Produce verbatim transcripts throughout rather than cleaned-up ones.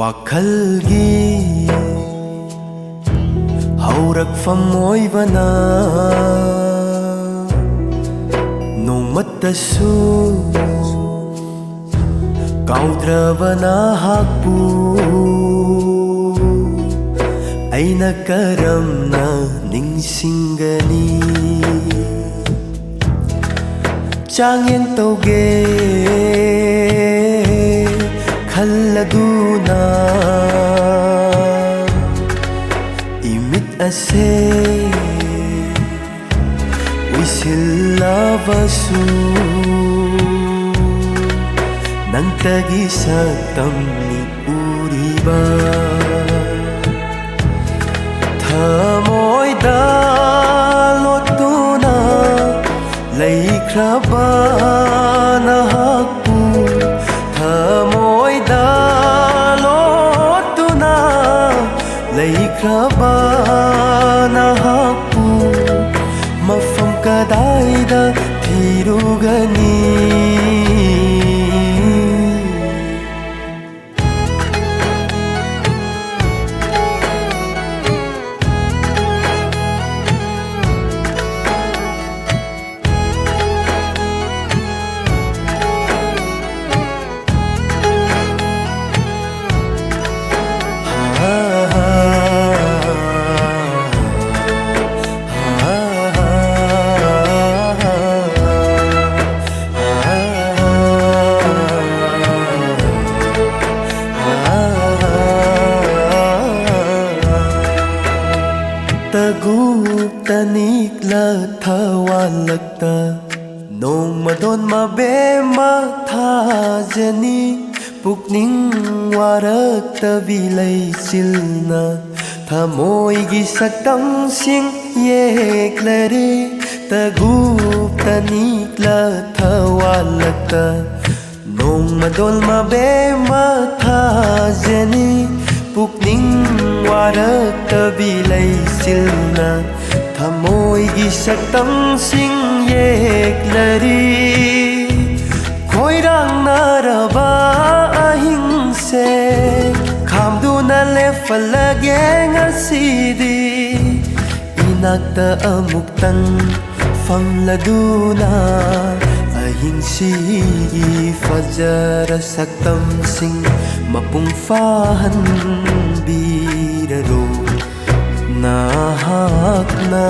ꯄꯥꯈꯜꯒꯤ ꯍꯧꯔꯛꯐꯝ ꯑꯣꯏꯕꯅ ꯅꯣꯡꯃꯠꯇꯁꯨ ꯀꯥꯎꯗ꯭ꯔꯕ ꯅꯍꯥꯛꯄꯨ ꯑꯩꯅ ꯀꯔꯝꯅ ꯅꯤꯡꯁꯤꯡꯒꯅꯤ? ꯆꯥꯡꯌꯦꯡ ꯇꯧꯒꯦ ꯈꯜꯂꯗꯨꯅ ꯏꯃꯤꯠ ꯑꯁꯦ ꯎꯏꯁꯤꯜꯂꯕꯁꯨ ꯅꯪꯇꯒꯤ ꯁꯛꯇꯝꯅꯤ ꯎꯔꯤꯕ꯫ ꯊꯃꯣꯏꯗ ꯂꯣꯠꯇꯨꯅ ꯂꯩꯈ꯭ꯔꯕ ꯅꯍꯥꯛꯄꯨ, ꯊꯃꯣꯏꯗ ꯂꯣꯠꯇꯨꯅ ꯂꯩꯈ꯭ꯔꯕ ꯅꯍꯥꯛꯄꯨ ꯃꯐꯝ ꯀꯗꯥꯏꯗ ꯊꯤꯔꯨꯒꯅꯤ? ꯇꯒꯨꯞ ꯇꯅꯤꯛꯂ ꯊꯋꯥꯜꯂꯛꯇ ꯅꯣꯡꯃꯗꯣꯟ ꯃꯕꯦꯝꯃ ꯊꯥꯖꯅꯤ꯫ ꯄꯨꯛꯅꯤꯡ ꯋꯥꯔꯛꯇꯕꯤ ꯂꯩꯆꯤꯜꯅ ꯊꯃꯣꯏꯒꯤ ꯁꯛꯇꯝꯁꯤꯡ ꯌꯦꯛꯂꯔꯦ꯫ ꯇꯒꯨꯞ ꯇꯅꯤꯛꯂ ꯊꯋꯥꯜꯂꯛꯇ ꯅꯣꯡꯃꯗꯣꯜ ꯃꯕꯦꯝꯃ ꯊꯥꯖꯅꯤ꯫ ꯄꯨꯛꯅꯤꯡ ꯋꯥꯔꯛꯇꯕꯤ ꯂꯩꯆꯤꯜꯅ ꯊꯃꯣꯏꯒꯤ ꯁꯛꯇꯝꯁꯤꯡ ꯌꯦꯛꯂꯔꯤ꯫ ꯈꯣꯏꯔꯥꯡꯅꯔꯕ ꯑꯍꯤꯡꯁꯦ ꯂꯦꯞꯍꯜꯂꯒꯦ ꯉꯁꯤꯗꯤ ꯏꯅꯥꯛꯇ ꯑꯃꯨꯛꯇꯪ ꯐꯝꯂꯗꯨꯅ꯫ ꯑꯍꯤꯡꯁꯤꯒꯤ ꯐꯖꯔ ꯁꯛꯇꯝꯁꯤꯡ ꯃꯄꯨꯡ ꯐꯥꯍꯟꯕꯤꯔꯔꯣ ꯅꯍꯥꯛꯅ꯫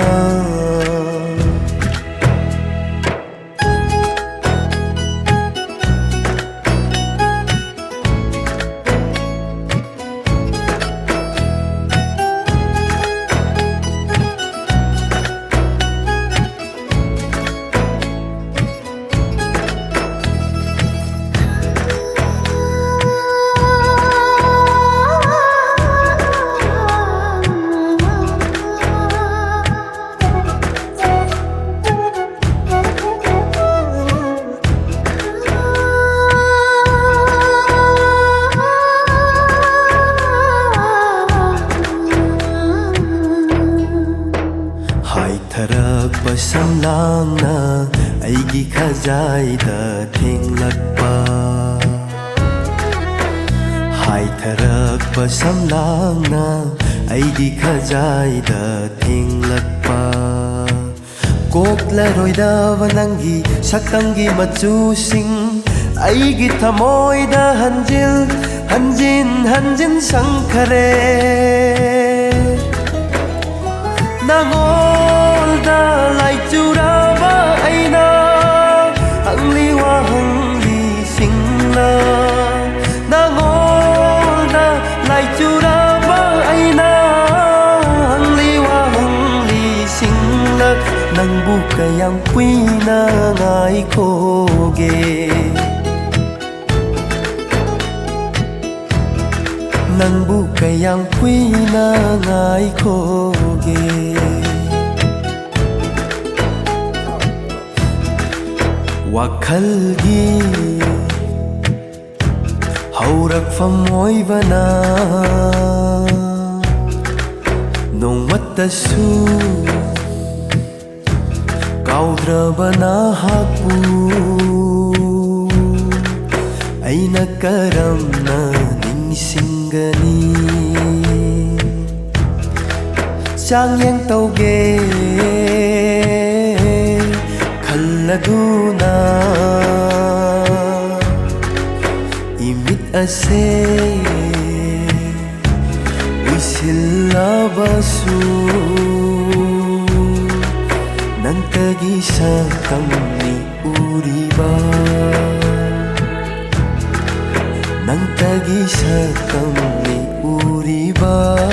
ꯍꯥꯏꯊꯔꯛꯄ ꯁꯝꯂꯥꯡꯅ ꯑꯩꯒꯤ ꯈꯖꯥꯏꯗ ꯊꯦꯡꯂꯛꯄ꯫ ꯍꯥꯏꯊꯔꯛꯄ ꯁꯝꯂꯥꯡꯅ ꯑꯩꯒꯤ ꯈꯖꯥꯏꯗ ꯊꯦꯡꯂꯛꯄ꯫ ꯀꯣꯛꯂꯔꯣꯏꯗꯕ ꯅꯪꯒꯤ ꯁꯛꯇꯝꯒꯤ ꯃꯆꯨꯁꯤꯡ ꯑꯩꯒꯤ ꯊꯃꯣꯏꯗ ꯍꯟꯖꯤꯜ ꯍꯟꯖꯤꯟ ꯍꯟꯖꯤꯟ ꯁꯪꯈꯔꯦ꯫ ꯅꯉꯣꯜꯗ ꯂꯥꯏꯆꯨꯔꯕ ꯑꯩꯅ ꯍꯪꯂꯤ ꯋꯥꯍꯪꯂꯤꯁꯤꯡꯅ꯫ ꯅꯉꯣꯜꯗ ꯂꯥꯏꯆꯨꯔꯕ ꯑꯩꯅ ꯍꯪꯂꯤ ꯋꯥꯍꯪꯂꯤꯁꯤꯡꯅ꯫ ꯅꯪꯕꯨ ꯀꯌꯥꯝ ꯀꯨꯏꯅ ꯉꯥꯏꯈꯣꯒꯦ? ꯅꯪꯕꯨ ꯀꯌꯥꯝ ꯀꯨꯏꯅ ꯉꯥꯏꯈꯣꯒꯦ? ꯋꯥꯈꯜꯒꯤ ꯍꯧꯔꯛꯐꯝ ꯑꯣꯏꯕꯅ ꯅꯣꯡꯃꯠꯇꯁꯨ ꯀꯥꯎꯗ꯭ꯔꯕ ꯅꯍꯥꯛꯄꯨ ꯑꯩꯅ ꯀꯔꯝꯅ ꯅꯤꯡꯁꯤꯡꯒꯅꯤ? ꯆꯥꯡꯌꯦꯡ ꯇꯧꯒꯦ ꯈꯜꯂꯗꯨꯅ ꯏꯃꯤꯠ ꯑꯁꯦ ꯎꯏꯁꯤꯜꯂꯕꯁꯨ ꯅꯪꯇꯒꯤ ꯁꯛꯇꯝꯅꯤ ꯎꯔꯤꯕ, ꯅꯪꯇꯒꯤ ꯁꯛꯇꯝꯅꯤ ꯎꯔꯤꯕ꯫